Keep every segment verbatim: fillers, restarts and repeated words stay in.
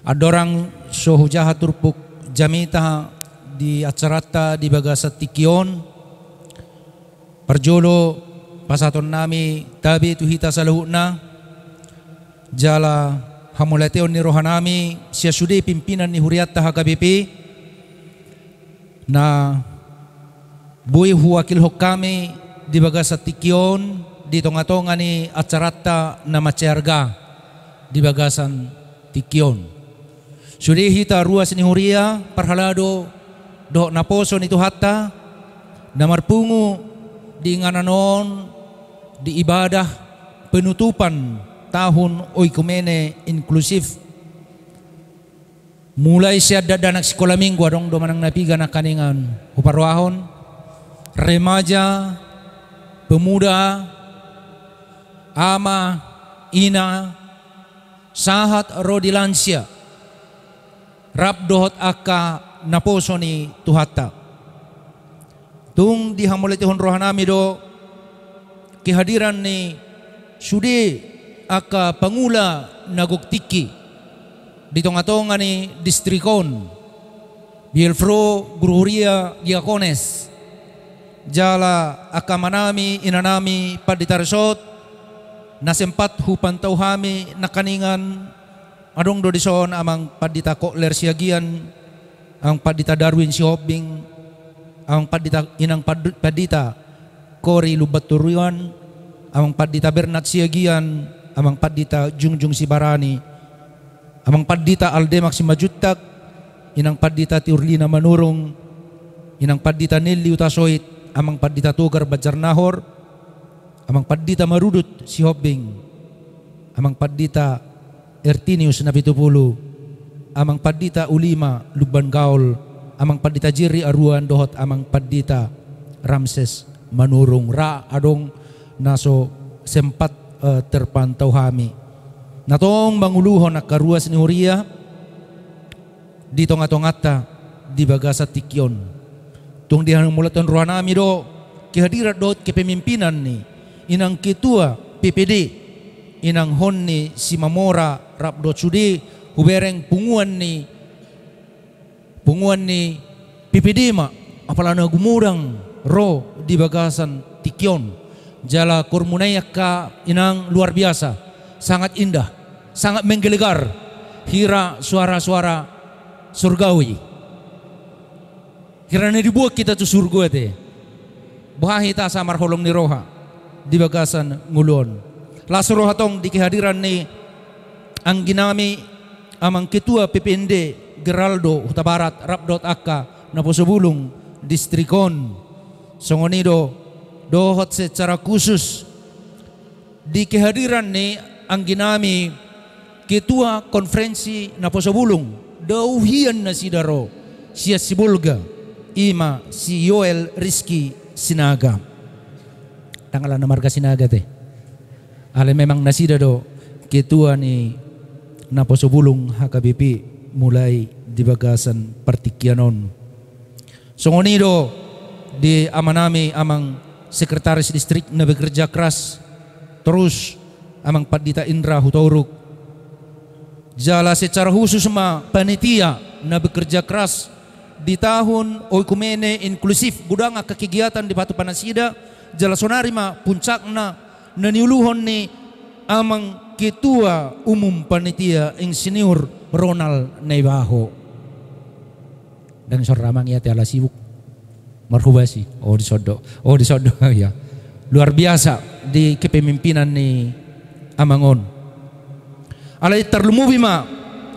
Andorang so hujaha turpuk jamita di acaranta di bagasan tingki on, parjolo pasahatonnami tabe tu hita saluhutna, jala hamauliateon ni rohanami sian sude pimpinan ni hurianta H K B P, na boi huwakilhon hami di bagasan tingki on, di tongatonga ni acaranta na mansai arga di bagasan tingki on. Sude hita ruas ni huria, parhalado dohot naposo ni Tuhanta, na marpungu di inganan on di ibadah penutupan tahun oikumene inklusif. Mulai sian dakdanak sikola minggu, adong do manang na piga nangkaningan huparrohahon, remaja, pemuda, ama, ina, sahat ro di lansia, rap dohot angka naposo ni Tuhanta. Tung dihamauliatehon rohanami do kehadiran ni sude angka pangula na gok tingki di tongatonga ni distrik on, bielvrouw, guru huria, diakones, jala angka amanami, inanami, pandita resort, na sempat hupantau hami nangkaningan. Adong do dison Amang Pandita Kotler Siagian, Amang Pandita Darwin Sihombing, Amang Pandita, Inang Pandu-, Pandita Kori Lumbantoruan, Amang Pandita Bernard Siagian, Amang Pandita Jungjung Sibarani, Amang Pandita Aldemak Simanjuntak, Inang Pandita Tiurlina Manurung, Inang Pandita Nelly Hutasoit, Amang Pandita Togar Banjarnahor, Amang Pandita Marudut Sihombing, Amang Pandita Ertinius Napitupulu, Amang Pandita Ulima Lumban Gaol, Amang Pandita Jerry Aruan dohot Amang Pandita Ramses Manurung, ra adong na so sempat, eh, terpantau hami. Na tong manguluhon angka ruas ni huria di tongatonganta di bagasan tingki on. Tung dihamauliatehon rohanami do kehadiran dohot kepemimpinan ni inang ketua P P D, inanghon ni Simamora rap dohot sude hubereng punguan ni, punguan ni P P D ma, apala na gumodang ro di bagasan tingki on. Jala kormuna i angka inang luar biasa, sangat indah, sangat menggelegar, hira suara-suara surgawi. Hira na dibuat hita tu surgo ate. Boha hita asa marholong ni roha di bagasan ngolu on. Las roha tong di kehadiran ni angginami Amang Ketua P P N D Geraldo Hutabarat rap dohot angka naposo bulung distrik on. Songon i do dohot secara khusus di kehadiran ni angginami Ketua Konferensi Naposo Bulung, dauhian nasida ro sian Sibolga, i ma si Yoel Rizky Sinaga. Ndang ala na marga Sinaga te. Alai memang nasida do ketua ni naposo bulung H K B P mulai di bagasan partingkian on. Songon i do di amanami Amang Sekretaris Distrik na bekerja keras terus, Amang Pandita Indra Hutauruk. Jala secara khusus ma panitia na bekerja keras di tahun oikumene inklusif, godang angka kegiatan dipatupa nasida, jala sonari ma puncakna na niuluhon ni Amang Ketua Umum Panitia Insinyur Ronald Naibaho. Ndang dison ra Amang i ate ala sibuk marhobasi. Oh, dison do. Oh, dison do. Ya. Luar biasa di kepemimpinan ni Amang on. Alai tarlumobi ma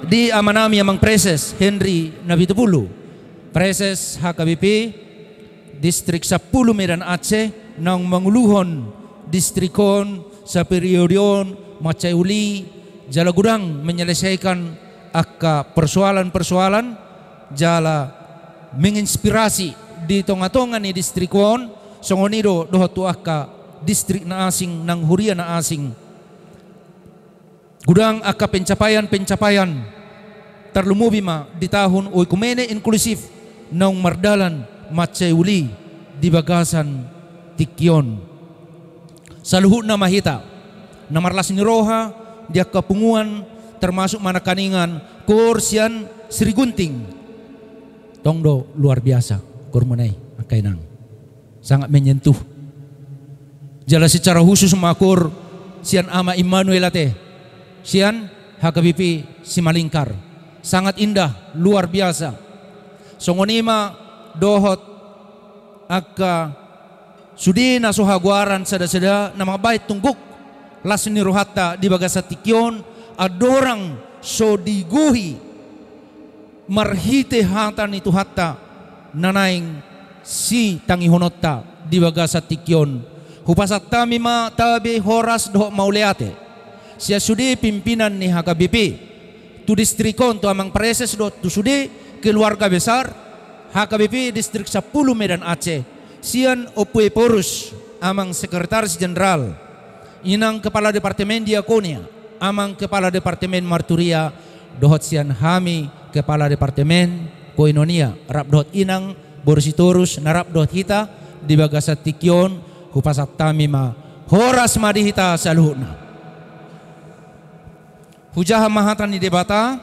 di amanami Amang Praeses Henry Napitupulu, Praeses H K B P Distrik sampulu Medan Aceh, naung manguluhon distrik on saperiode on mansai uli, jala godang menyelesaikan angka persoalan-persoalan, jala menginspirasi di tongatonga ni distrik on, songon i do dohot tu angka distrik na asing nang huria na asing. Godang angka pencapaian-pencapaian, tarlumobi ma di tahun oikumene inklusif naung mardalan mansai uli di bagasan tingki on. Saluhutna ma hita na marlas ni roha di angka punguan termasuk ma nangkaningan koor sian Srigunting. Tong do luar biasa koormuna i, angka inang. Sangat menyentuh. Jala secara khusus ma koor sian Ama Immanuel ate, sian H K B P Simalingkar. Sangat indah, luar biasa. Songon i ma dohot angka sude na so hagoaran sada-sada na mambahen tung gok las ni rohanta di bagasan tingki on, andorang so digohi marhite hata ni Tuhanta na naeng sitangihononta di bagasan tingki on. Hupasahat hami ma tabe horas dohot mauliate sian sude pimpinan ni H K B P tu distrik on, tu Amang Praeses dohot tu sude keluarga besar H K B P Distrik Sampulu Medan Aceh, sian Ompu Ephorus, Amang Sekretaris Jenderal, Inang Kepala Departemen Diakonia, Amang Kepala Departemen Marturia, dohot sian hami Kepala Departemen Koinonia, rap dohot Inang boru Sitorus na rap dohot hita di bagasan tingki on. Hupasahat hami ma horas ma di hita saluhutna. Hujaha ma hata ni Debata,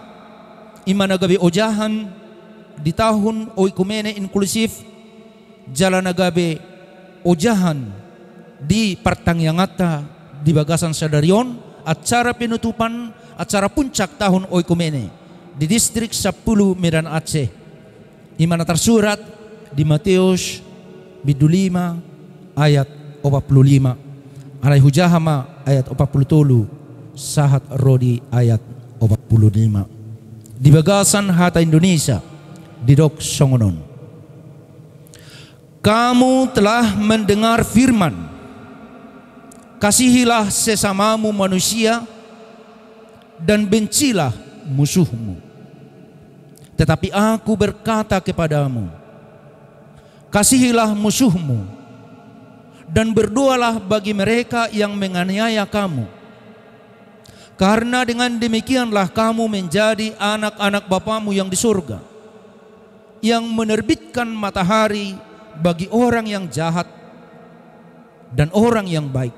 i ma na gabe ojahan di tahun oikumene inklusif, jala na gabe ojahan di partangianganta di bagasan sadari on, acara penutupan acara puncak tahun oikumene di Distrik Sampulu Medan Aceh. I ma na tarsurat di Mateus bindu lima ayat opat pulu lima. Alai hujaha ma ayat opat pulu tolu sahat ro di ayat opat pulu lima. Di bagasan hata Indonesia didok songon on. Kamu telah mendengar firman, "Kasihilah sesamamu manusia dan bencilah musuhmu." Tetapi Aku berkata kepadamu, kasihilah musuhmu, dan berdoalah bagi mereka yang menganiaya kamu. Karena dengan demikianlah kamu menjadi anak-anak Bapamu yang di surga, yang menerbitkan matahari bagi orang yang jahat dan orang yang baik,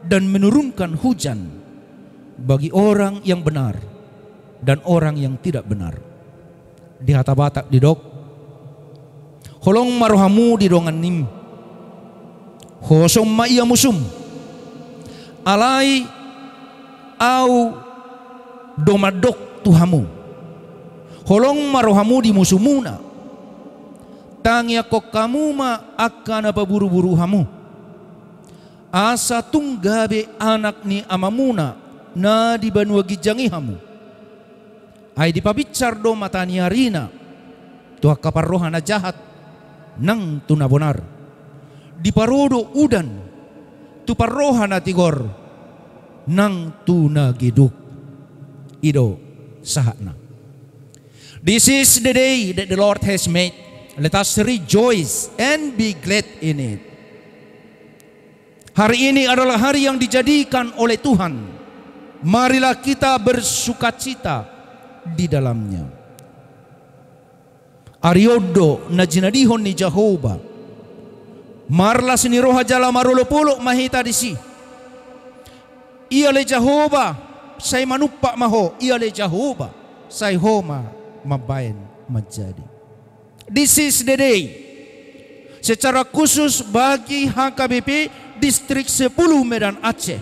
dan menurunkan hujan bagi orang yang benar dan orang yang tidak benar. Di hata Batak didok, holong ma rohamu di dongannim, hosom ma ia musum. Alai Au do mandok tu hamu, holong ma rohamu di musumuna, tangiangkon hamu ma angka na paburuburu hamu, asa tung gabe anak ni Amamuna na di banua ginjang i hamu. Ai dipabinsar do mataniarina tu angka parroha na jahat nang tu na bonar. Diparo do udan tu parroha na tigor nang tu na geduk. I do sahatna. This is the day that the Lord has made. Let us rejoice and be glad in it. Hari ini adalah hari yang dijadikan oleh Tuhan. Marilah kita bersukacita di dalamnya. Ari on do na jinadihon ni Jahowa. Marlas ni roha jala marolopolop ma hita disi. Ia ale Jahowa, sai manumpak ma Ho, ia ale Jahowa, sai Ho ma mambahen manjadi. This is the day secara khusus bagi H K B P Distrik Sepuluh Medan Aceh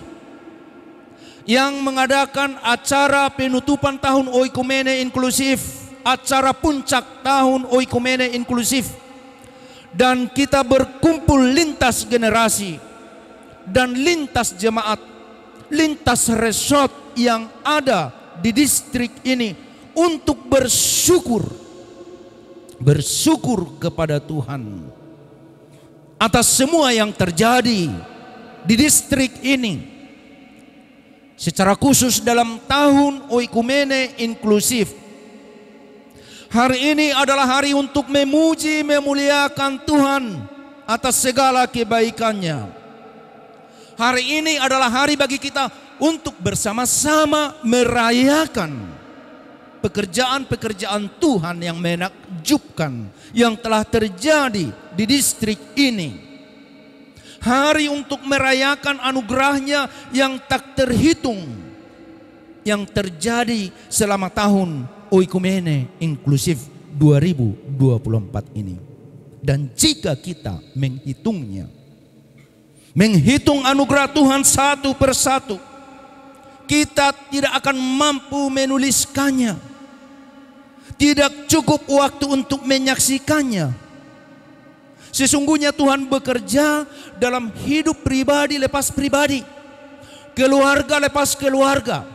yang mengadakan acara penutupan tahun Oikumene Inklusif, acara puncak tahun Oikumene Inklusif, dan kita berkumpul lintas generasi dan lintas jemaat, lintas resort yang ada di distrik ini untuk bersyukur, bersyukur kepada Tuhan atas semua yang terjadi di distrik ini, secara khusus dalam tahun Oikumene Inklusif. Hari ini adalah hari untuk memuji, memuliakan Tuhan atas segala kebaikan-Nya. Hari ini adalah hari bagi kita untuk bersama-sama merayakan pekerjaan-pekerjaan Tuhan yang menakjubkan yang telah terjadi di distrik ini. Hari untuk merayakan anugerah-Nya yang tak terhitung. yang terjadi selama tahun Oikumene Inklusif dua ribu dua puluh empat ini. Dan jika kita menghitungnya, menghitung anugerah Tuhan satu per satu, kita tidak akan mampu menuliskannya. Tidak cukup waktu untuk menyaksikannya. Sesungguhnya Tuhan bekerja dalam hidup pribadi lepas pribadi, keluarga lepas keluarga,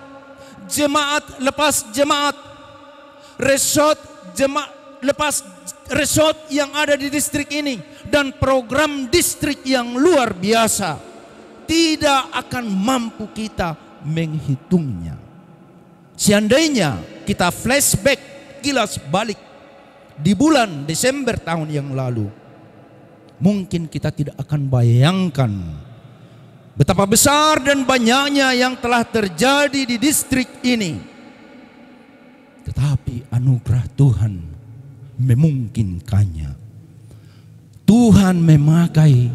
jemaat lepas jemaat, resort jema-, lepas resort yang ada di distrik ini, dan program distrik yang luar biasa. Tidak akan mampu kita menghitungnya. Seandainya kita flashback, kilas balik, di bulan Desember tahun yang lalu, mungkin kita tidak akan bayangkan betapa besar dan banyaknya yang telah terjadi di distrik ini. Tetapi anugerah Tuhan memungkinkannya. Tuhan memakai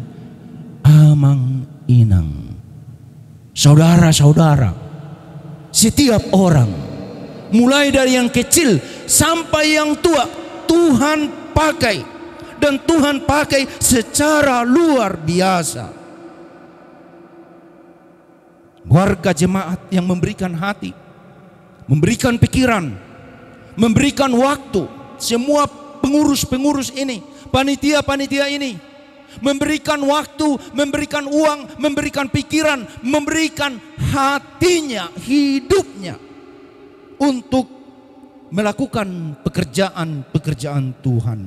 amang inang, saudara-saudara, setiap orang, mulai dari yang kecil sampai yang tua, Tuhan pakai, dan Tuhan pakai secara luar biasa. Warga jemaat yang memberikan hati, memberikan pikiran, memberikan waktu, semua pengurus-pengurus ini, panitia-panitia ini, memberikan waktu, memberikan uang, memberikan pikiran, memberikan hatinya, hidupnya untuk melakukan pekerjaan-pekerjaan Tuhan.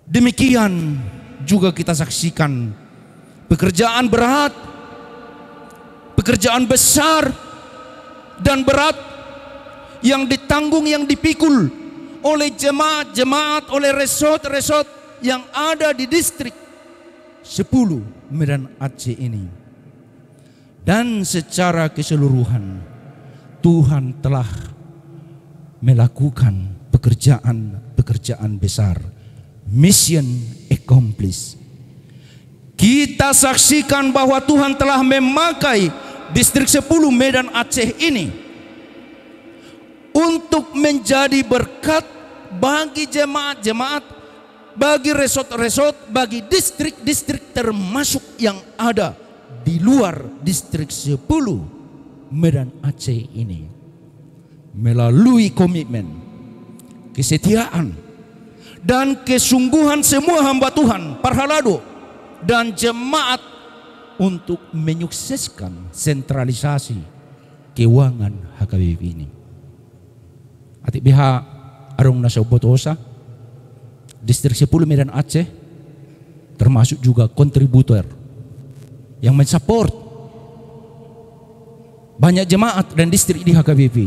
Demikian juga kita saksikan pekerjaan berat, pekerjaan besar dan berat yang ditanggung, yang dipikul oleh jemaat-jemaat, oleh resort-resort yang ada di distrik sepuluh Medan Aceh ini. Dan secara keseluruhan, Tuhan telah melakukan pekerjaan-pekerjaan besar. Mission accomplished. Kita saksikan bahwa Tuhan telah memakai Distrik sepuluh Medan Aceh ini untuk menjadi berkat bagi jemaat-jemaat, bagi resort-resort, bagi distrik-distrik, termasuk yang ada di luar Distrik sepuluh Medan Aceh ini. Melalui komitmen, kesetiaan, dan kesungguhan semua hamba Tuhan, parhalado, dan jemaat untuk menyukseskan sentralisasi keuangan H K B P ini. Atik beha adong na so botosa, Distrik sepuluh Medan Aceh termasuk juga kontributor yang mensupport banyak jemaat dan distrik di H K B P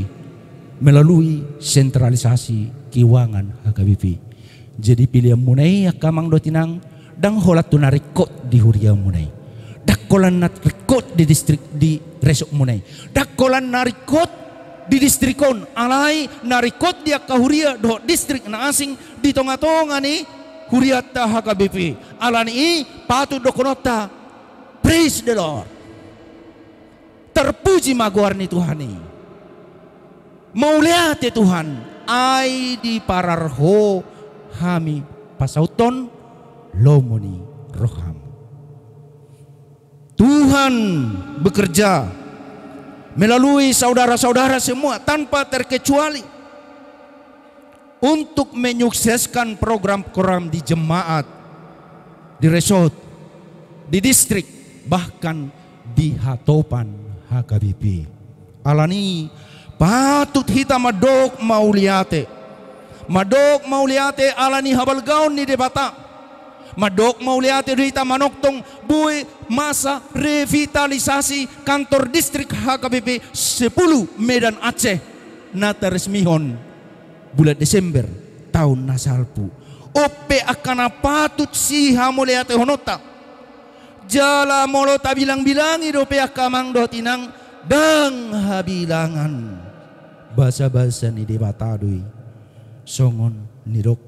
melalui sentralisasi keuangan H K B P. Jadi pilihanmuna i angka amang dohot inang, ndang holan tu na ringkot di huriamuna i, ndang holan na ringkot di distrik, di resortmuna i, ndang holan na ringkot di distrik on, alai na ringkot di angka huria dohot distrik na asing di tongatonga ni hurianta H K B P. Alani i patut dohononta, praise the Lord. Terpuji ma goar ni Tuhan i. Mauliate Tuhan, ai diparar Ho hami pasauthon lomo ni roham. Tuhan bekerja melalui saudara-saudara semua tanpa terkecuali untuk menyukseskan program-program di jemaat, di resort, di distrik, bahkan di hatopan H K B P. Alani i patut hita mandok mauliate. Mandok mauliate alani habalgaon ni Debata. Mandok mauliate do hita manongtong boi masa revitalisasi kantor distrik H K B P sepuluh Medan Aceh na taresmihon bulan Desember taon na salpu. On pe angka na patut sihamauliatehononta. Jala molo tabilang-bilangi dope angka amang dohot inang, ndang habilangan. Basa-basa ni Debata do i. Songon nidok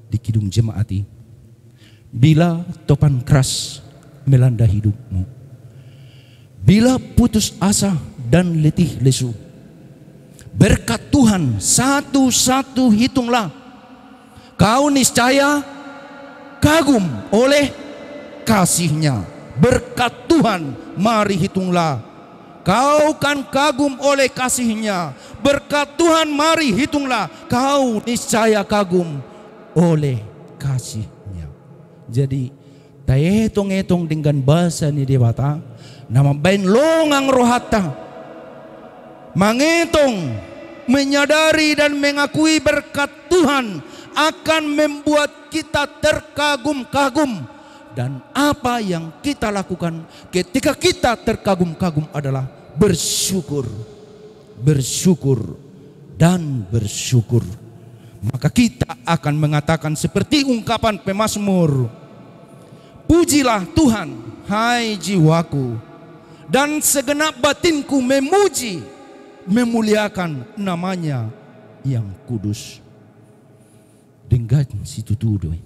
di kidung jemaat i. Bila topan keras melanda hidupmu, bila putus asa dan letih lesu. Berkat Tuhan satu-satu hitunglah. Kau niscaya kagum oleh kasih-Nya. Berkat Tuhan, mari hitunglah. Kau kan kagum oleh kasih-Nya. Berkat Tuhan, mari hitunglah. Kau niscaya kagum oleh kasih-Nya. Jadi, taetong-etong denggan basa ni Debata, na mambaen longang rohanta. Mangetong, menyadari dan mengakui berkat Tuhan akan membuat kita terkagum-kagum. Dan apa yang kita lakukan ketika kita terkagum-kagum adalah bersyukur, bersyukur, dan bersyukur. Maka kita akan mengatakan seperti ungkapan pemazmur, "Pujilah Tuhan, hai jiwaku, dan segenap batinku memuji, memuliakan nama-Nya yang kudus." Denggan situtu do i.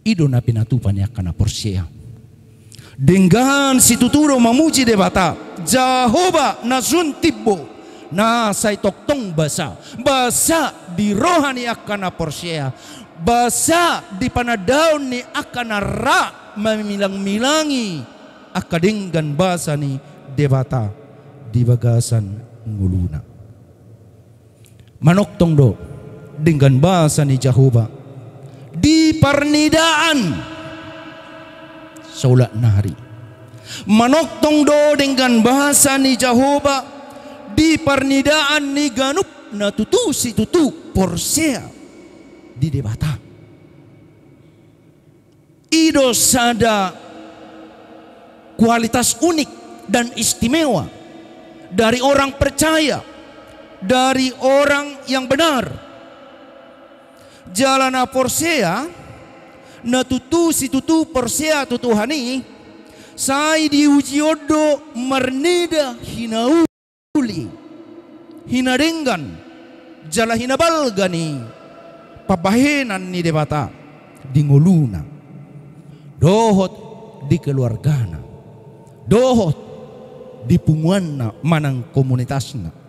I do na pinatupa ni angka na porsea. Denggan situtu do mamuji Debata, Jahowa na sun timbo, na sai tongtong basa, basa di roha ni angka na porsea, basa di panandaon ni angka na ra mamilang-milangi angka denggan basa ni Debata di bagasan ngoluna. Manongtong do denggan basa ni Jahowa di parnidaan saulak nari. Manongtong do denggan basa ni Jahowa di parnidaan ni ganup na tutu situtu porsea di Debata. I do sada kualitas unik dan istimewa dari orang percaya, dari orang yang benar. Jala na porsea, na tutu situtu porsea tu Tuhan i, sai diujihon do marnida hinauli, hinadenggan, jala hinabalga ni pambahenan ni Debata di ngoluna, dohot di keluargana, dohot di punguanna manang komunitasna.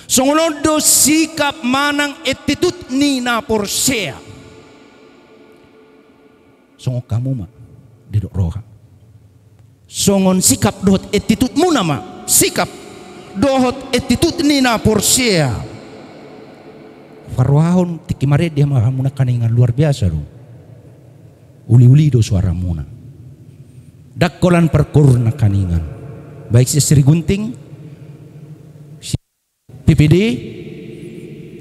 Songon on do sikap manang attitude ni na porsea. Songon hamu ma, didok roha. Songon sikap dohot attitude-muna ma, sikap dohot attitude ni na porsea. Parrohahon tingki marende ma hamu nangkaningan, luar biasa do. Uli-uli do suaramuna. Ndang holan parkoor nangkaningan. Baik sian Serigunting, P P D,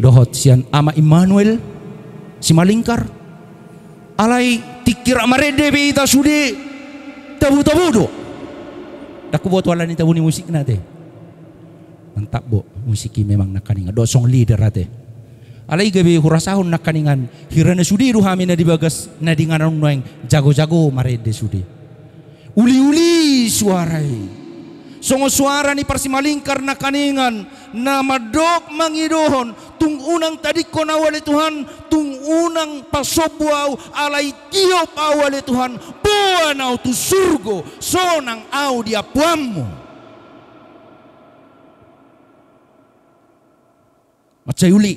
dohot sian Ama Immanuel Simalingkar. Alai tingki ra marende pe hita sude, tabu-tabu do. Ndang huboto ala ni tabu ni musikna ate. Mantap bo, musik i memang nangkaningan, dohot song leader ate. Alai gabe hurasahon nangkaningan, hira na sude do hami na di bagas, na di inganan on nuaeng jago-jago marende sude. Uli-uli suara i. Songon suara ni parsimalingkar nangkaningan, na mandok mangidohon, tung unang tadingkon au ale Tuhan, tung unang pasombu au, alai tiop au ale Tuhan, boan au tu surgo, sonang au di ampuanmu. Mansai uli.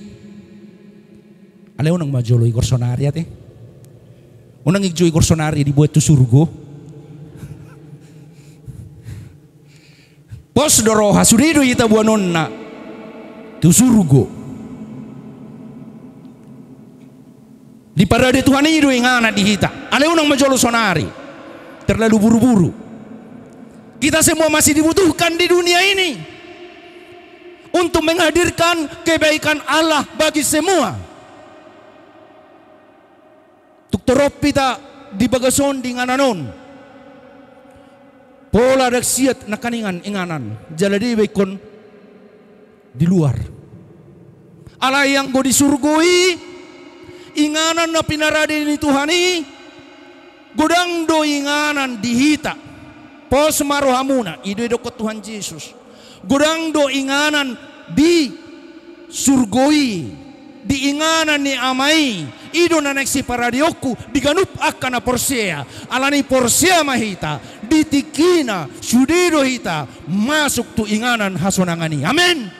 Alai unang ma jolo igor sonari ate. Unang i jo igor sonari diboan tu surgo. Pos do roha, sude do hita boanonna tu surgo. Diparade Tuhan i do inganan di hita. Alai unang ma jolo sonari. Terlalu buru-buru. Kita semua masih dibutuhkan di dunia ini untuk menghadirkan kebaikan Allah bagi semua. Tung torop hita di bagas on, di inganan on. Pola ndang siat nangkaningan inganan, jala dibaen ingkon di luar. Alai anggo di surgo i, inganan na pinarade ni Tuhan i, godang do inganan di hita. Pos ma rohamuna, i do didokkon Tuhan Jesus. Godang do inganan di surgo i, di inganan ni Ama i, i do na naeng siparadeonku di ganup angka na porsea. Alani porsea ma hita, di tingkina, sude do hita masuk tu inganan hasonangan i. Amen.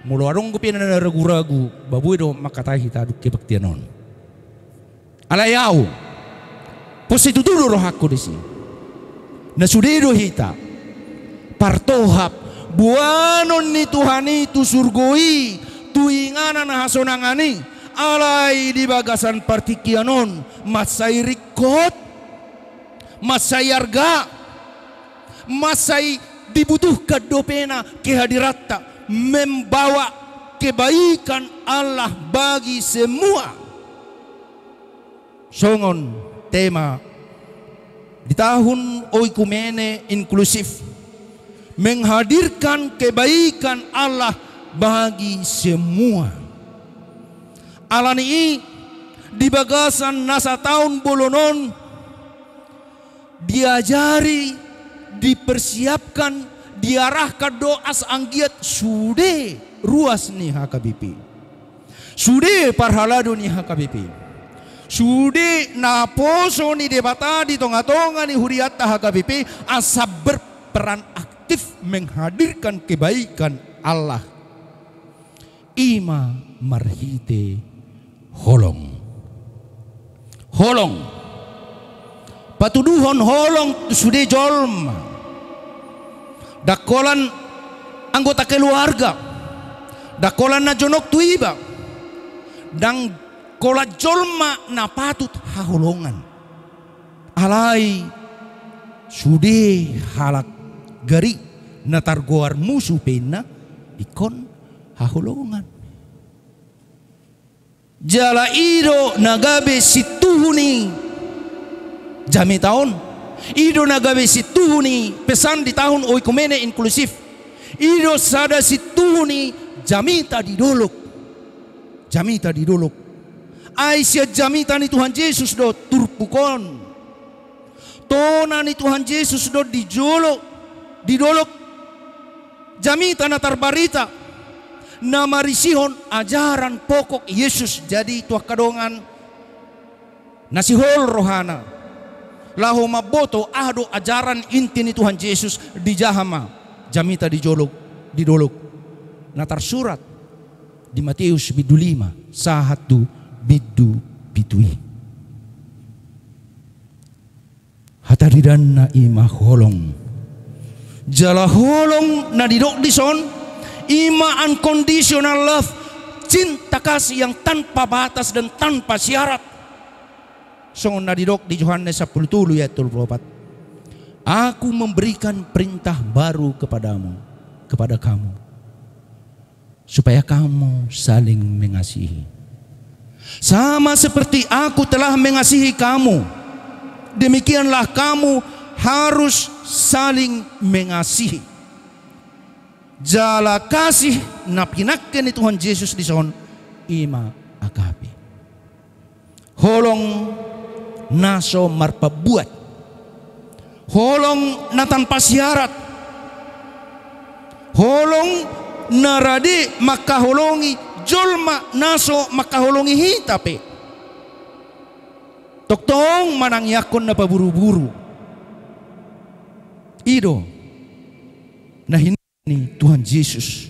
Molo adong dope na ragu-ragu, ba boi do mangkatai hita dung kebaktian on. Alai ahu, pos situtu do rohangku disi. Na sude do hita partohap boanon ni Tuhan i tu surgo i, tu inganan hasonangan i, alai di bagasan partingkian on, mansai ringkot, mansai arga, mansai dibutuhkan dope na kehadiranta membawa kebaikan Allah bagi semua. Songon tema di tahun oikumene inklusif, menghadirkan kebaikan Allah bagi semua. Alani i, di bagasan na sataon bolon on, diajari, dipersiapkan, diarahkan do asa anggiat sude ruas ni H K B P, sude parhalado ni H K B P, sude naposo ni Debata di tonga-tonga ni hurianta H K B P, asa berperan aktif menghadirkan kebaikan Allah. I ma marhite holong. Holong. Patuduhon holong tu sude jolma. Ndang holan anggota keluarga. Ndang holan na jonok tu iba. Ndang holan jolma na patut haholongan. Alai sude halak gari na targoar musu pe inna ingkon haholongan. Jala i do na gabe sintuhu ni jamita on. I do na gabe sintuhu ni pesan di tahun oikumene inklusif. I do sada sintuhu ni jamita di dolok. Jamita di dolok. Ai sian jamita ni Tuhan Jesus do turpuk on. Tona ni Tuhan Jesus do di jolo, di dolok. Jamita na tarbarita, na marisihon ajaran pokok Jesus. Jadi tu angka dongan na sihol rohana laho mamboto aha do ajaran inti ni Tuhan Jesus, dijaha ma jamita di jolo, di dolok, na tarsurat di Mateus bindu lima sahat tu bindu pitu i. Hataridanna i ma holong. Jala holong na didok dison, i ma unconditional love, cinta kasih yang tanpa batas dan tanpa syarat. Songon na didok di Johannes sampulu tolu ayat tolu pulu opat. Aku memberikan perintah baru kepadamu, kepada kamu, supaya kamu saling mengasihi. Sama seperti aku telah mengasihi kamu, demikianlah kamu harus saling mengasihi. Jala kasih na pinangke ni Tuhan Jesus dison, i ma agape. Holong na so marpambuat. Holong na tanpa syarat. Holong na rade mangkaholongi jolma na so mangkaholongi hita pe. Tongtong manang iangkon na paburu-buru. I do na hin- ni Tuhan Jesus.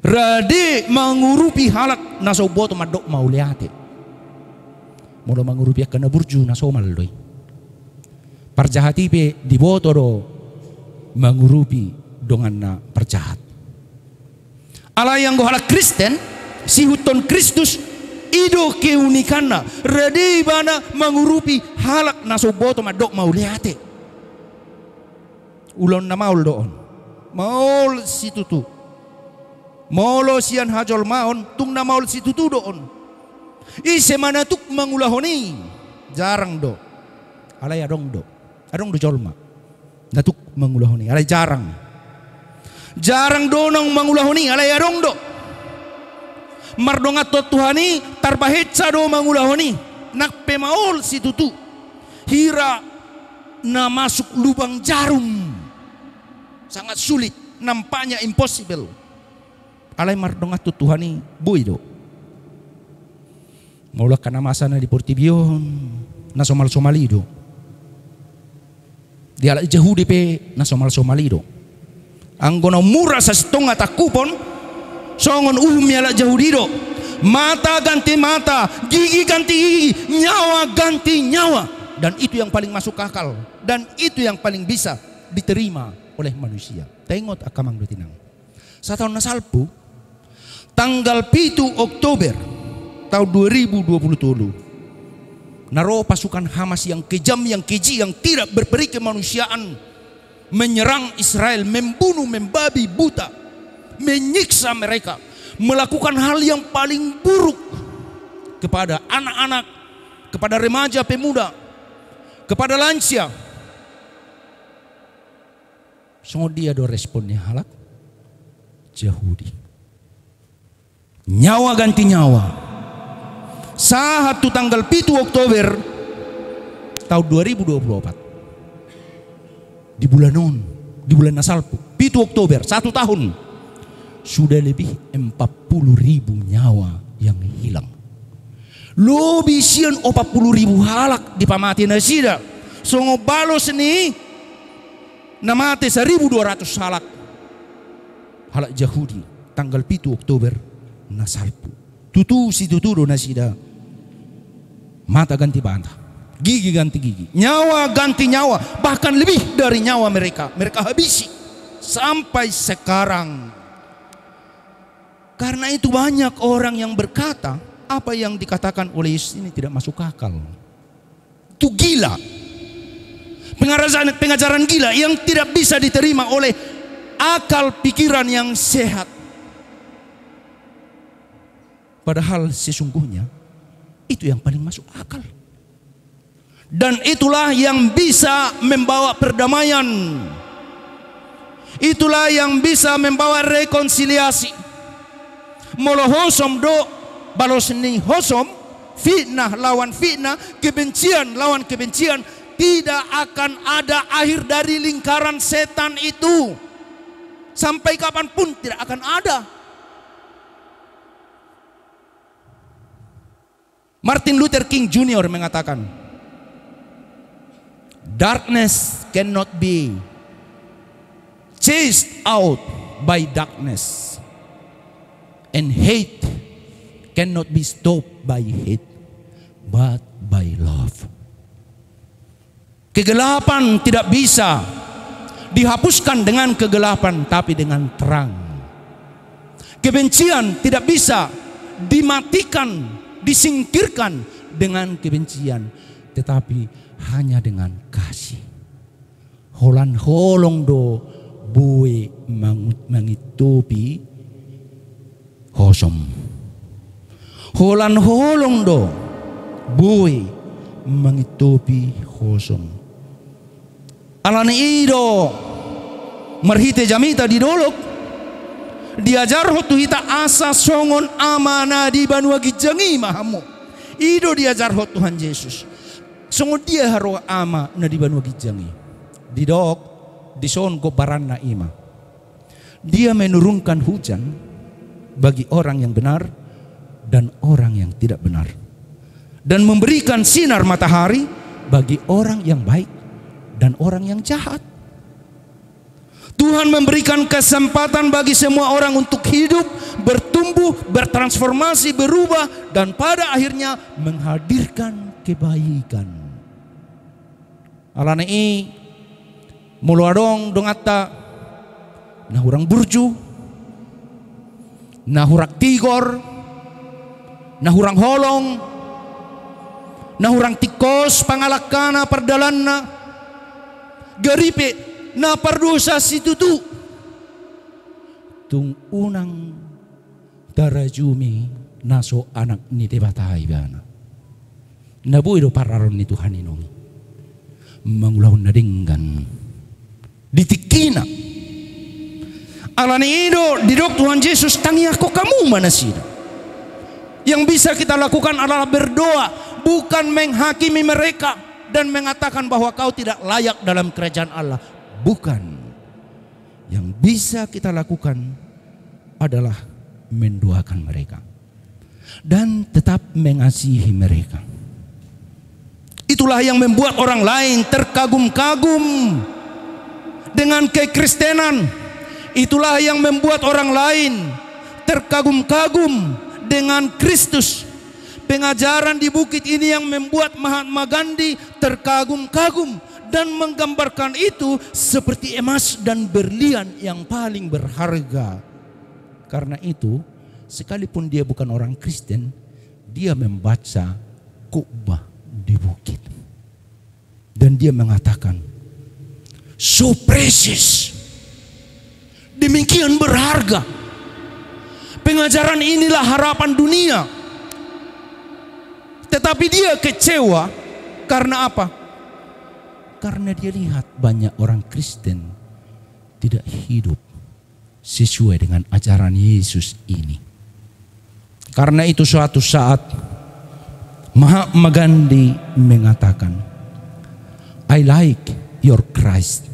Rade mangurupi halak na so umboto mandok mauliate. Molo mangurupi angka na burju na somal do i. Parjahat i pe diboto do mangurupi donganna parjahat. Alai anggo halak Kristen, sihuthon Kristus, i do keunikanna, rade ibana mangurupi halak na so umboto mandok mauliate. Ulaon na maol do on. Maol situtu. Molo sian hajolmaon, tung na maol situtu do on. Ise ma na tuk mangulahon i? Jarang do. Alai adong do. Adong do jolma na tuk mangulahon i, alai jarang. Jarang do naung mangulahon i, alai adong do. Mardongan tu Tuhan i, tarbahensa do mangulahon i. Nang pe maol situtu. Hira na masuk lubang jarum. Sangat sulit, nampaknya impossible. Alai mardongan tu Tuhan i boi do. Molo angka na masa na di portibi on, na somal-somal i do. Di halak Jahudi pe na somal-somal i do. Anggo na mura sasintongna tangkupon, songon uhum ni halak Jahudi do. Mata ganti mata, gigi ganti gigi, nyawa ganti nyawa. Dan itu yang paling masuk akal. Dan itu yang paling bisa diterima oleh manusia. Taingot angka amang dohot inang. Sataon na salpu, tanggal pitu Oktober tahun dua ribu dua puluh tolu, na ro pasukan Hamas yang kejam, yang keji, yang tidak berperi kemanusiaan, menyerang Israel, membunuh, membabi buta, menyiksa mereka, melakukan hal yang paling buruk kepada anak-anak, kepada remaja, pemuda, kepada lansia. Songon dia do respon ni halak Jahudi. Nyawa ganti nyawa. Sahat tu tanggal pitu Oktober tahun dua ribu dua puluh opat. Di bulan on, di bulan na salpu, pitu Oktober, satu tahun, sudah lebih empat puluh ribu nyawa yang hilang. Lobi sian opat puluh ribu halak dipamate nasida. Songon balos ni na mate saribu dua ratus halak. Halak Jahudi, tanggal pitu Oktober na salpu. Tutu situtu do nasida. Mata ganti mata, gigi ganti gigi, nyawa ganti nyawa, bahkan lebih dari nyawa mereka, mereka habisi sampai sekarang. Karena itu banyak orang yang berkata, apa yang dikatakan oleh Yesus ini tidak masuk akal. Itu gila. Pengajaran, pengajaran gila yang tidak bisa diterima oleh akal pikiran yang sehat. Padahal sesungguhnya itu yang paling masuk akal. Dan itulah yang bisa membawa perdamaian. Itulah yang bisa membawa rekonsiliasi. Molo hosom do balos ni hosom, fitnah lawan fitnah, kebencian lawan kebencian, tidak akan ada akhir dari lingkaran setan itu. Sampai kapanpun tidak akan ada. Martin Luther King Junior mengatakan, "Darkness cannot be chased out by darkness, and hate cannot be stopped by hate, but by love." Kegelapan tidak bisa dihapuskan dengan kegelapan, tapi dengan terang. Kebencian tidak bisa dimatikan, disingkirkan dengan kebencian, tetapi hanya dengan kasih. Holan holong do boi mangu-, mangintopi hosom. Holan holong do boi mangintopi hosom. Alani i do marhite jamita di dolok diajarhon tu hita asa songon Ama na di banua ginjang i ma hamu. I do diajarhon Tuhan Jesus. Songon dia haroa Ama na di banua ginjang i. Didok, dison gombaranna i ma. Dia menurunkan hujan bagi orang yang benar dan orang yang tidak benar, dan memberikan sinar matahari bagi orang yang baik dan orang yang jahat. Tuhan memberikan kesempatan bagi semua orang untuk hidup, bertumbuh, bertransformasi, berubah, dan pada akhirnya menghadirkan kebaikan. Alani i, molo adong donganta na hurang burju, na hurang tigor, na hurang holong, na hurang tingkos pangalangkana, pardalanna, garipe, na pardosa situtu, tung unang tarajumi na so anak ni Debata ibana. Na boi do parrohaon ni Tuhan i nunga mangulahon na denggan di tingkina. Alani i do didok Tuhan Jesus, tangiangkon hamu ma nasida. Yang bisa kita lakukan adalah berdoa, bukan menghakimi mereka dan mengatakan bahwa kau tidak layak dalam kerajaan Allah. Bukan. Yang bisa kita lakukan adalah mendoakan mereka dan tetap mengasihi mereka. Itu Itulah yang membuat orang lain terkagum-kagum dengan kekristenan. Itulah yang membuat orang lain terkagum-kagum dengan Kristus. Pengajaran di bukit ini yang membuat Mahatma Gandhi terkagum-kagum dan menggambarkan itu seperti emas dan berlian yang paling berharga. Karena itu, sekalipun dia bukan orang Kristen, dia membaca khotbah di bukit. Dan dia mengatakan, "So precious." Demikian berharga. Pengajaran inilah harapan dunia. Tetapi dia kecewa karena apa? Karena dia lihat banyak orang Kristen tidak hidup sesuai dengan ajaran Yesus ini. Karena itu, suatu saat Mahatma Gandhi mengatakan, "I like your Christ,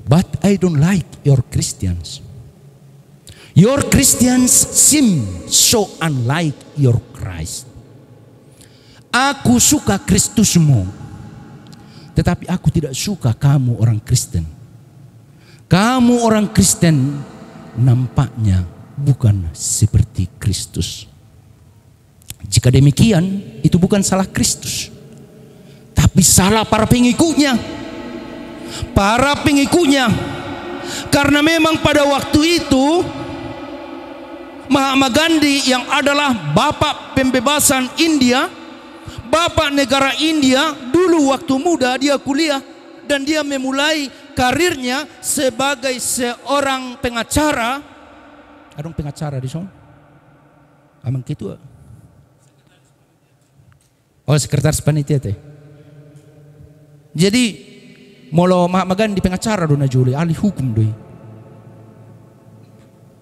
but I don't like your Christians. Your Christians seem so unlike your Christ." Aku suka Kristusmu, tetapi aku tidak suka kamu orang Kristen. Kamu orang Kristen nampaknya bukan seperti Kristus. Jika demikian, itu bukan salah Kristus, tapi salah para pengikutnya. Para pengikutnya. Karena memang pada waktu itu, Mahatma Gandhi yang adalah bapak pembebasan India, bapak negara India, dulu waktu muda dia kuliah dan dia memulai karirnya sebagai seorang pengacara. Adong pengacara di son? Amang ketua. Oh, sekretaris panitia te. Jadi, molo Mahatma Gandhi pengacara do na jolo i, ahli hukum do i.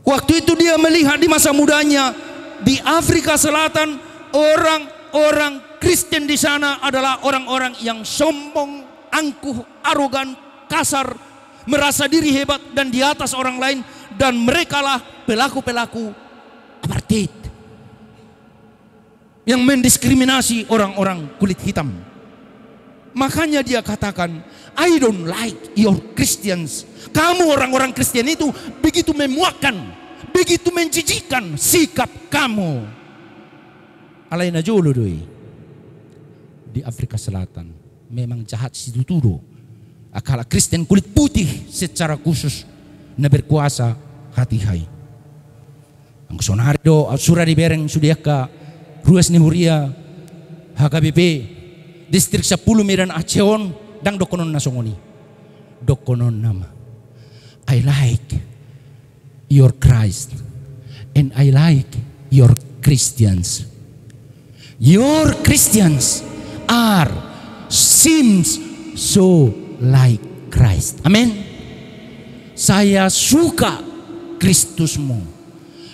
Waktu itu dia melihat di masa mudanya di Afrika Selatan, orang-orang Kristen di sana adalah orang-orang yang sombong, angkuh, arogan, kasar, merasa diri hebat dan di atas orang lain, dan merekalah pelaku-pelaku apartheid yang mendiskriminasi orang-orang kulit hitam. Makanya dia katakan, "I don't like your Christians." Kamu orang-orang Kristen itu begitu memuakkan, begitu menjijikkan sikap kamu. Alai na jolo do i di Afrika Selatan. Memang jahat situtu do angka halak Kristen kulit putih secara khusus na berkuasa hatiha i. Anggo sonari do sura dibereng sude angka ruas ni huria H K B P Distrik Sampulu Medan Aceh on, ndang dohononna songon i. Dohononna ma, "I like your Christ and I like your Christians. Your Christians are, seems so like Christ." Amin. Saya suka Kristusmu.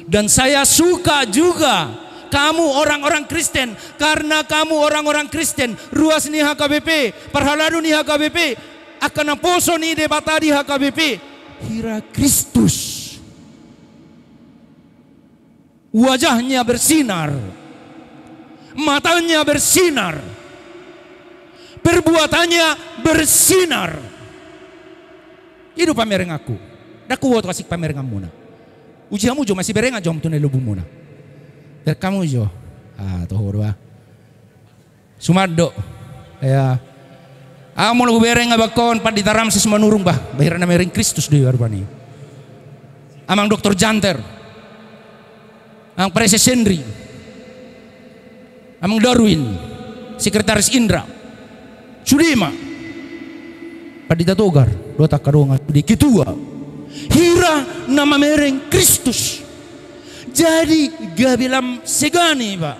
Dan saya suka juga kamu orang-orang Kristen, karena kamu orang-orang Kristen, ruas ni H K B P, parhalado ni H K B P, angka naposo ni Debata di H K B P, hira Kristus. Wajahnya bersinar, matanya bersinar, perbuatannya bersinar. I do pamerenganku. Ndang huboto asing pamerenganmuna. Uji hamu jo, masiberengan jo hamu tu na i lobumuna. Bereng hamu jo. Ah, toho do ah. Suman do. Ya. Ah, molo hubereng abangkon Pandita Ramses Manurung bah, bah hira na mamereng Kristus do i rupani. Amang Doktor Janter. Amang Praeses Henry. Amang Darwin. Sekretaris Indra. Sude ma. Pandita Togar, dohot angka dongan sude, ketua. Hira na mamereng Kristus. Jadi gabe lam segani iba.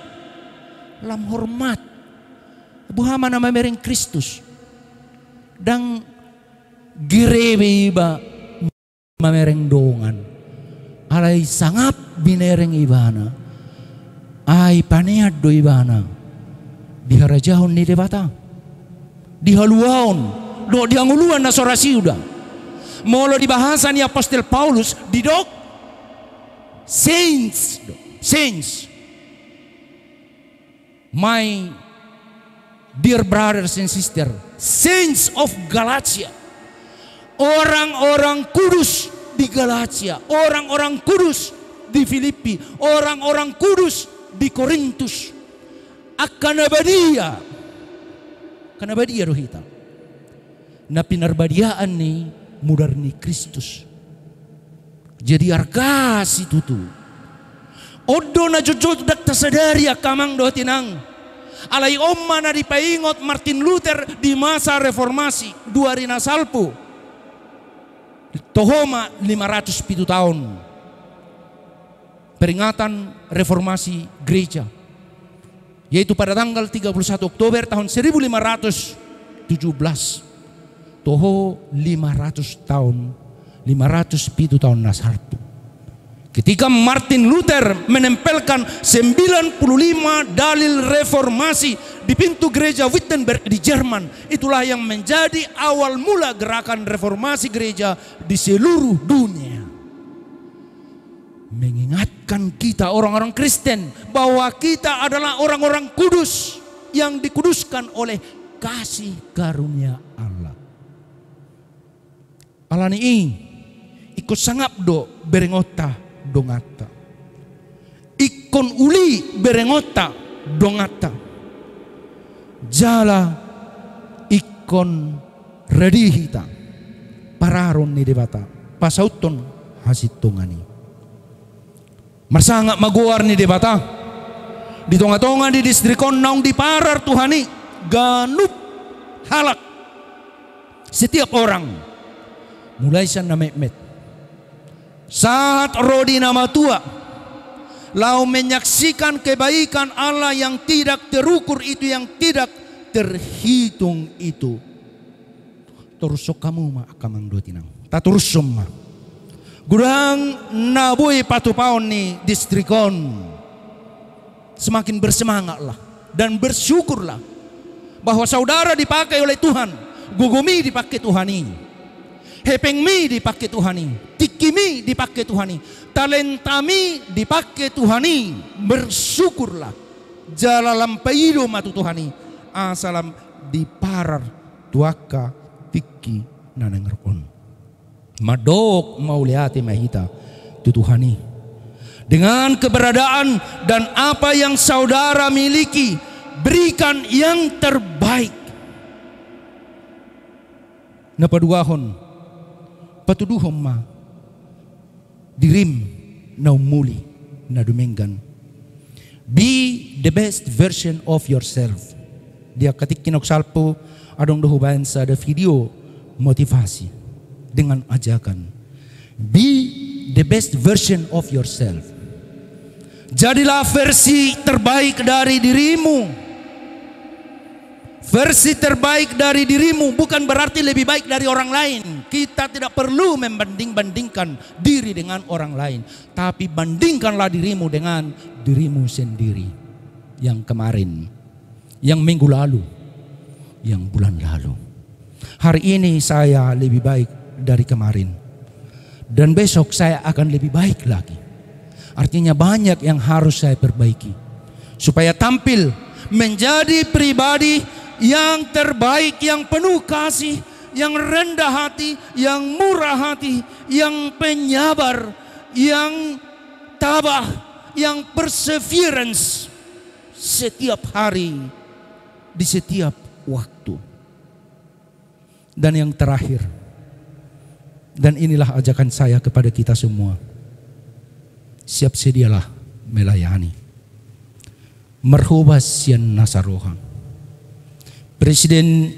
Lam hormat. Boha ma na mamereng Kristus? Ndang gerebe iba mamereng dongan. Alai sangap binereng ibana, ai panean do ibana di harajaon ni Debata, di haluaon dohot di hangoluan na so ra siuda. Molo di bahasa ni apostel Paulus, didok saints, saints. My Dear brothers and sisters, saints of Galatia, orang-orang kudus di Galatia, orang-orang kudus di Filipi, orang-orang kudus di Korintus. Angka na badia, angka na badia do hita, na pinarbadiaan ni mudar ni Kristus. Jadi arga situtu. On do na jotjot ndang tasadari angka amang dohot inang. Alai on ma na dipaingot Martin Luther di masa reformasi, dua ri na salpu. Toho ma lima ratus pitu taon peringatan reformasi gereja, yaitu pada tanggal tiga puluh satu Oktober tahun seribu lima ratus tujuh belas. Toho lima ratus taon, lima ratus pitu taon na salpu. Ketika Martin Luther menempelkan sembilan puluh lima dalil reformasi di pintu gereja Wittenberg di Jerman, itulah yang menjadi awal mula gerakan reformasi gereja di seluruh dunia. Mengingatkan kita orang-orang Kristen bahwa kita adalah orang-orang kudus yang dikuduskan oleh kasih karunia Allah. Alani i, ingkon sangap do berengonta donganta. Ingkon uli berengonta donganta. Jala ingkon radi hita pararon ni Debata pasauthon hasintongan i. Marsangap ma goar ni Debata di tonga-tonga ni distrik on naung diparar Tuhan i, ganup halak, setiap orang, mulai sian na metmet sahat ro di na matua, laho menyaksikan kebaikan Allah yang tidak terukur itu, yang tidak terhitung itu. Torushon hamu ma angka amang dohot inang. Tatorushon ma. Godang na boi patupaon ni distrik on. Semakin bersemangatlah dan bersyukurlah bahwa saudara dipakai oleh Tuhan. Gogomi dipakai Tuhan i. Hepengmi dipakai Tuhan i. Tingkimi dipakai Tuhan i. Talentami dipakai Tuhan i. Bersyukurlah. Jala lam paido ma tu Tuhan i. Asa lam diparar tu angka tingki na naeng ro on. Mandok mauliate ma hita tu Tuhan i. Dengan keberadaan dan apa yang saudara miliki, berikan yang terbaik. Na paduahon, patuduhon ma dirim na umuli, na dumenggan. Be the best version of yourself. Di angka tingki na salpu, adong do hubaen sada video motivasi dengan ajakan, be the best version of yourself. Jadilah versi terbaik dari dirimu. Versi terbaik dari dirimu bukan berarti lebih baik dari orang lain. Kita tidak perlu membanding-bandingkan diri dengan orang lain. Tapi bandingkanlah dirimu dengan dirimu sendiri. Yang kemarin, yang minggu lalu, yang bulan lalu. Hari ini saya lebih baik dari kemarin. Dan besok saya akan lebih baik lagi. Artinya banyak yang harus saya perbaiki. Supaya tampil menjadi pribadi yang terbaik, yang penuh kasih, yang rendah hati, yang murah hati, yang penyabar, yang tabah, yang perseverance setiap hari, di setiap waktu. Dan yang terakhir, dan inilah ajakan saya kepada kita semua, siap sedialah melayani. Marhobas sian nasa roha. Presiden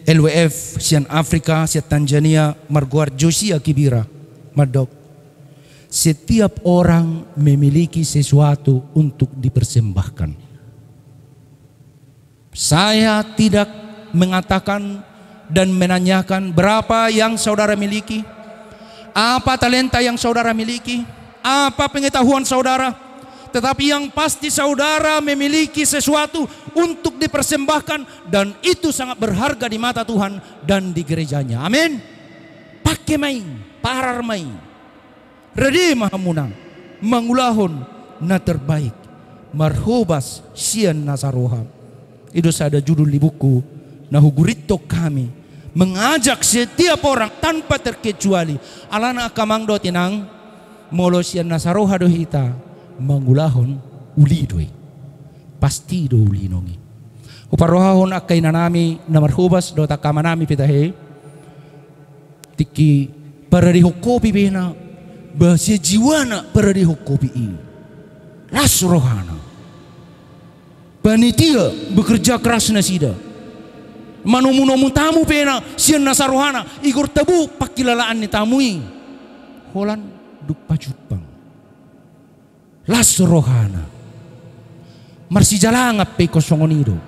L W F sian Afrika, sian Tanzania, margoar Josia Kibira, mandok, setiap orang memiliki sesuatu untuk dipersembahkan. Saya tidak mengatakan dan menanyakan berapa yang saudara miliki, apa talenta yang saudara miliki, apa pengetahuan saudara, tetapi yang pasti saudara memiliki sesuatu untuk dipersembahkan, dan itu sangat berharga di mata Tuhan dan di gereja-Nya. Amin. Pake ma i, parar ma i. Rade ma hamuna mangulahon na terbaik, marhobas sian nasa roha. I do sada judul ni buku na hugurithon hami, mengajak setiap orang tanpa terkecuali. Alana angka amang dohot inang, molo sian na saroha do hita mangulahon, uli do i. Pasti do uli nang i. Huparrohahon angka inanami na marhobas dohot angka amanami pe tahe. Tingki paradehon kopi pe na, ba sian jiwana paradehon kopi i. Las rohana. Panitia bekerja keras nasida. Manomu-nomu tamu pe na sian na sarohana, igor tabo pangkilalaan ni tamu i. Holan dung pajumpang. Las rohana. Marsijalangan pe ingkon songon i do,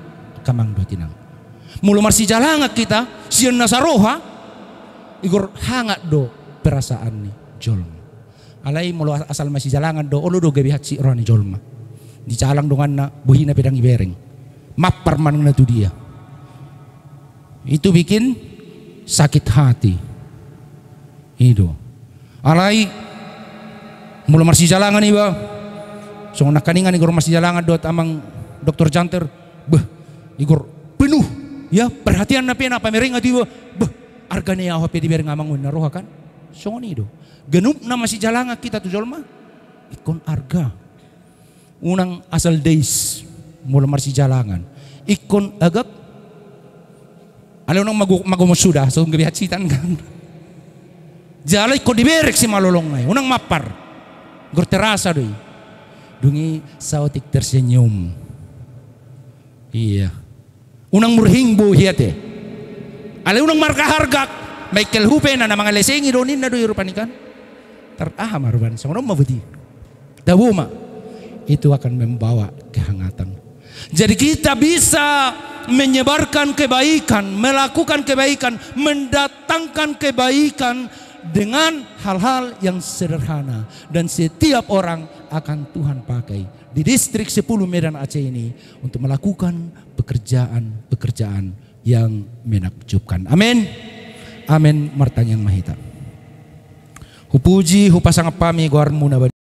angka amang dohot inang. Molo marsijalangan hita sian na saroha, igor hangat do perasaan ni jolma. Alai molo as-, asal marsijalangan do, olo do gabe hansit roha ni jolma. Dijalang donganna, bohina pe ndang ibereng. Mappar manang na tu dia. Itu bikin sakit hati. I do. Alai molo marsijalangan iba, songon nangkiningan, igor marsijalangan dohot amang doktor Janter, beh, igor penuh, ya, perhatianna pe na pamereng tu iba, beh, arga ni au hape dibereng amang on, na roha kan. Songon i do. Ganup na marsijalangan hita tu jolma, ingkon arga. Unang asal deis, molo marsijalangan. Ingkon agak. Alai unang mago-, magomos suda, so gabe hansitan kan. Jala ingkon dibereng simalolongna i, unang mappar. Gor terasa do i. Dung i saotik tersenyum. Iya. Unang murhing bohi ate. Alai unang marharga-harga. Michael Hupe na, na mangalesengi do ninna do i rupani kan. Tar aha ma rupani, songon on ma boti. Tabo ma. Itu akan membawa kehangatan. Jadi kita bisa menyebarkan kebaikan, melakukan kebaikan, mendatangkan kebaikan dengan hal-hal yang sederhana. Dan setiap orang akan Tuhan pakai di Distrik sepuluh Medan Aceh ini untuk melakukan pekerjaan-pekerjaan yang menakjubkan. Amin. Amin. Martangiang ma hita. Hupuji, hupasangap hami goarmu na badia.